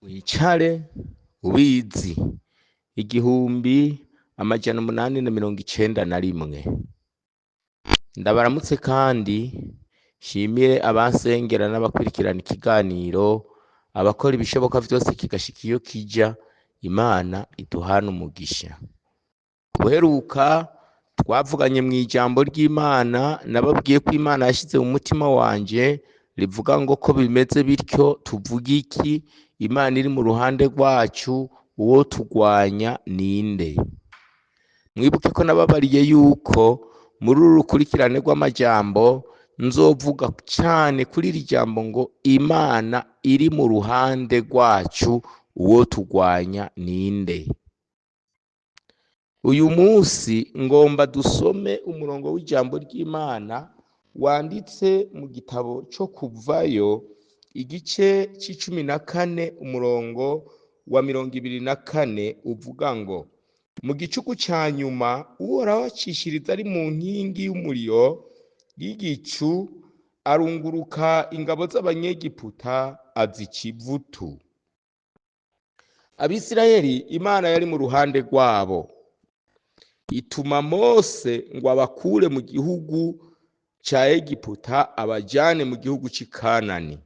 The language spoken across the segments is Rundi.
Wicare ubizi 1891. Ndabaramutse kandi nshimire abansengera n'abakurikirana ikiganiro, abakora ibishoboka vyose kigashika iyo kija. Imana iduhane umugisha. Ubuheruka twavuganye mw'ijambo ry'Imana, nababwiye ko Imana yashize mu mutima wanje rivuga ngo ko bimeze bityo tuvuge iki? Imana iri mu ruhande rwacu, uwo turwanya ninde? Mwibuke ko nababariye yuko muri uru rukurikirane rw'amajambo nzovuga cane kuri iri jambo ngo Imana iri mu ruhande rwacu, uwo turwanya ninde? Uyu munsi ngomba dusome umurongo w'ijambo ry'Imana wanditse mu gitabo co Kuvayo, igice c'14, umurongo wa 24, uvuga ngo: mu gicuku ca nyuma Uhoraho acishiriza ari mu nkingi y'umuriro y'igicu, arunguruka ingabo z'Abanyegiputa azica ivutu. Abisirayeli Imana yari mu ruhande rwabo, ituma Mose ngo abakure mu gihugu ca Egiputa abajane mu gihugu c'i Kanani.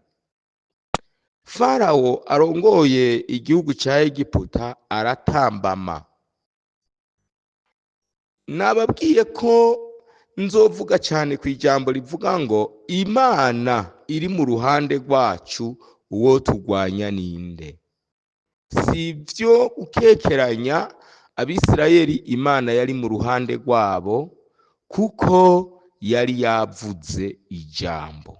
Farawo arongoye igihugu ca Egiputa aratambama. Nababwiye ko nzovuga cane kw'ijambo rivuga ngo Imana iri mu ruhande rwacu, uwo turwanya ninde? Si ivyo gukekeranya, Abisirayeli Imana yari mu ruhande rwabo kuko yari yavuze ijambo.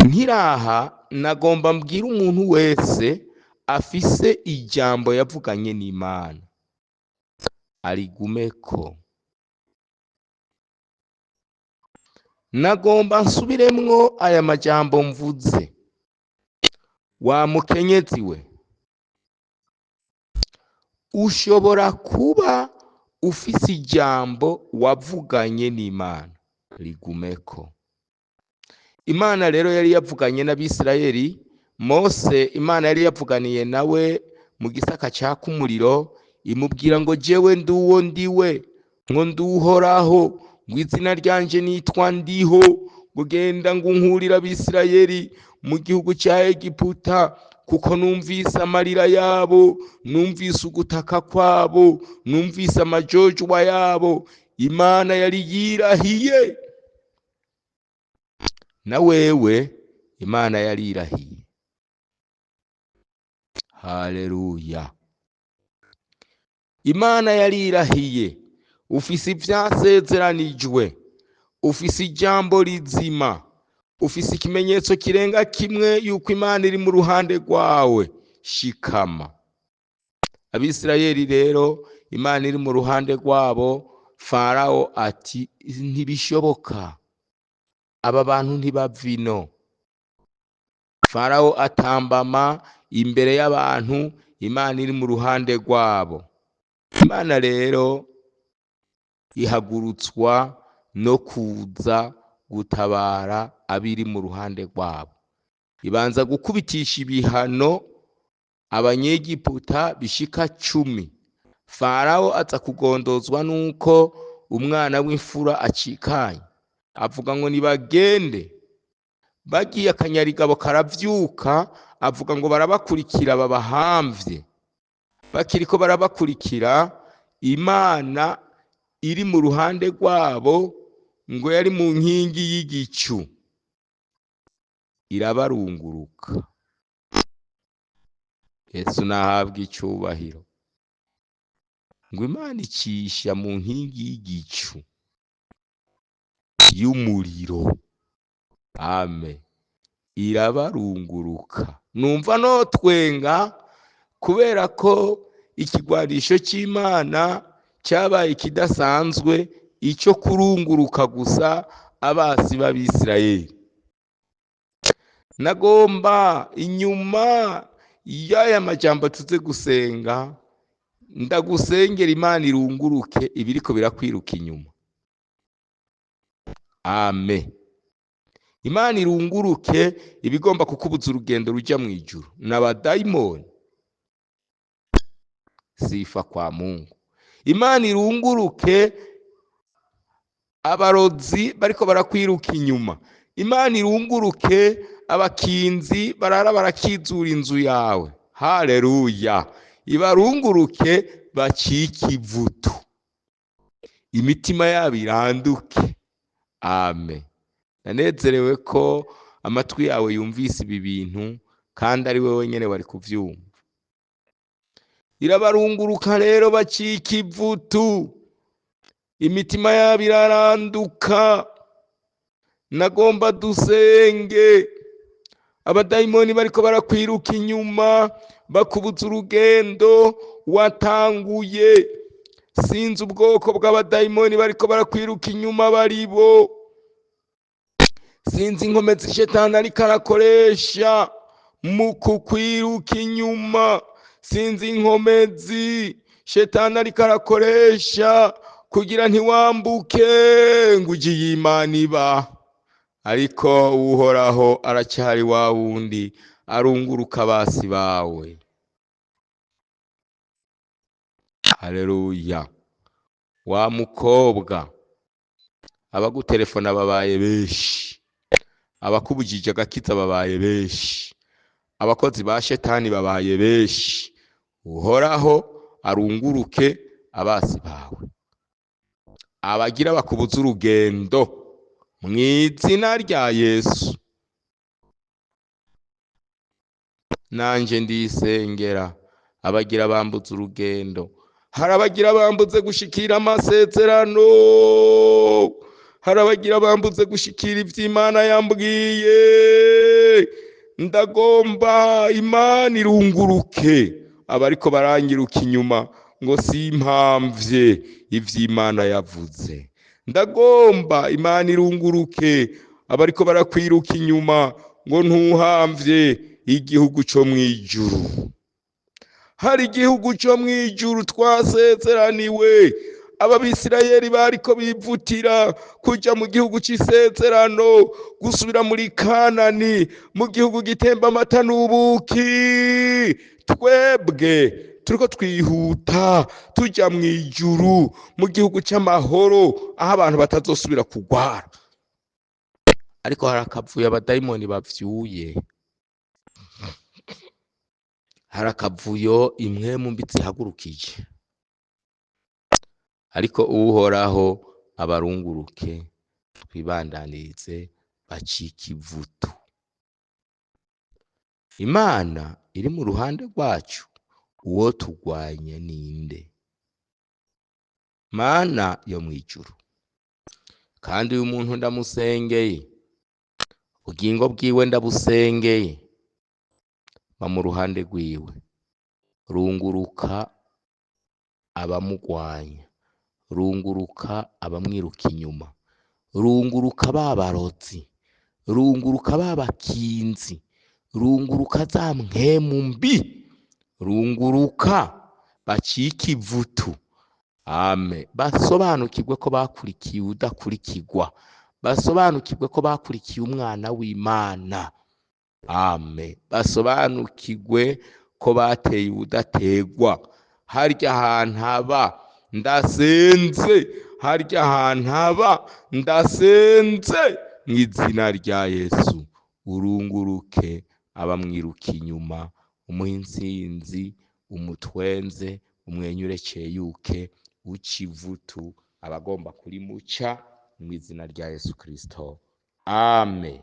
Nkiraha nagomba mbwire umuntu wese afise ijambo yavuganye n'Imana arigumeko. Nagomba nsubiremwo aya majambo mvuze. Wa mukenyezi we, ushobora kuba ufise ijambo wavuganye n'Imana, rigumeko. Imana rero yari yavuganye n'Abisirayeli. Mose Imana yari yavuganiye nawe mu gisaka caka umuriro, imubwira ngo jewe nduwo ndiwe, ngo nduhoraho, ngo izina ryanje nitwa ndiho, ngo genda ngo unkurire Abisirayeli mu gihugu ca Egiputa, kuko numvise amarira yabo, numvise ugutaka kwabo, numvise amajojwa yabo. Imana yari yirahiye, na wewe Imana yari yirahiye. Haleluya! Imana yari yirahiye. Ufise ivyasezeranijwe, ufise ijambo rizima, ufise ikimenyetso kirenga kimwe yuko Imana iri mu ruhande rwawe. Shikama. Abisirayeli rero Imana iri mu ruhande rwabo, Farawo ati ntibishoboka, aba bantu ntibava ino. Farawo atambama imbere y'abantu, Imana iri mu ruhande rwabo. Imana rero ihagurutswa no kuza gutabara abiri mu ruhande rwabo. Ibanza gukubitisha ibihano Abanyegiputa bishika 10. Farawo aza kugondozwa nuko umwana w'imfura acikanye, avuga ngo nibagende. Bagiye akanyarigabo karavyuka, avuga ngo barabakurikira babahamvye. Bakiriko barabakurikira, Imana iri mu ruhande rwabo ngo yari mu nkingi y'igicu irabarunguruka. Yesu nahabwe icubahiro. Ngo Imana icisha mu nkingi y'igicu y'umuriro, ame, irabarunguruka. Numva notwenga kubera ko ikigwanisho c'Imana cyabaye kidasanzwe, ico kurunguruka gusa abasi b'Abisirayeli. Nagomba inyuma y'aya majambo tuze gusenga, ndagusengera Imana irunguruke ibiriko birakwiruka inyuma. Amen. Imana irunguruke ibigomba kukubuza urugendo rujya mu ijuru n'abadayimoni. Sifa kwa Mungu. Imana irunguruke abarozi bariko barakwiruka inyuma. Imana irunguruke abakinzi barara barakizura inzu yawe. Haleluya. Ibarunguruke bacike ivutu, imitima yabo iranduke. Amen. Nanezerewe ko amatwi yawe yumvise ibi bintu, kandi ari wowe nyene wari kuvyumva. Irabarunguruka rero bacika ivutu, imitima yabo iraranduka. Nagomba dusenge. Abadayimoni bariko barakwiruka inyuma, bakubuza urugendo watanguye. Sinzi ubwoko bw'abadayimoni bariko barakwiruka inyuma baribo. Sinzi inkomezi shetani ariko arakoresha mu kukwiruka inyuma. Sinzi inkomezi shetani ariko arakoresha kugira ntiwambuke ngo ujye iyi Imana iba. Ariko Uhoraho aracyari wa wundi arunguruka abasi bawe. Haleluya. Wa mukobwa, abagutelefona babaye benshi, abakubujije agakiza babaye benshi, abakozi ba shetani babaye benshi. Uhoraho arunguruke abasi bawe, abagira bakubuza urugendo mu izina rya Yesu. Nanje ndisengera abagira bambuza urugendo. Hari abagira bambuze gushikira amasezerano, hari abagira bambuze gushikira ivy'Imana yambwiye. Ndagomba Imana irunguruke abariko baranyiruka inyuma ngo simpamvye ivy'Imana yavuze. Ndagomba Imana irunguruke abariko barakwiruka inyuma ngo ntuhamvye igihugu co mwijuru. Hari igihugu co mwijuru twasezeraniwe. Ababisirayeli bariko bivutira kuja mu gihugu c'isezerano, gusubira muri Kanani, mu gihugu gitemba amata n'ubuki. Twebwe turiko twihuta tuja mwijuru, mu gihugu c'amahoro, aho abantu batazosubira kugwara. Ariko hari akavuyo abadayimoni bavyuye, hari akavuyo impwemu mbi zihagurukije. Ariko Uhoraho abarunguruke, twibandanirize bacike ivutu. Imana iri mu ruhande rwacu, uwo turwanya ninde? Mana yo mwijuru, kandi uyu muntu ndamusengeye, ubugingo bwiwe ndabusengeye, ba mu ruhande rwiwe. Runguruka abamugwanya, runguruka abamwiruka inyuma, runguruka babarozi, runguruka babakinzi, runguruka za mpwemu mbi, runguruka bacike ivutu. Amen. Basobanukirwe ko bakurikiye udakurikirwa, basobanukirwe ko bakurikiye umwana w'Imana. Amen. Basobanukirwe ko bateye udategwa. Harya ahantu haba ndasenze, harya ahantu haba ndasenze, mu izina rya Yesu. Urunguruke abamwiruka inyuma, umuhe intsinzi, umutwenze, umwenyure ceyuke, uca ivutu abagomba kurimuca, mu izina rya Yesu Kristo. Amen.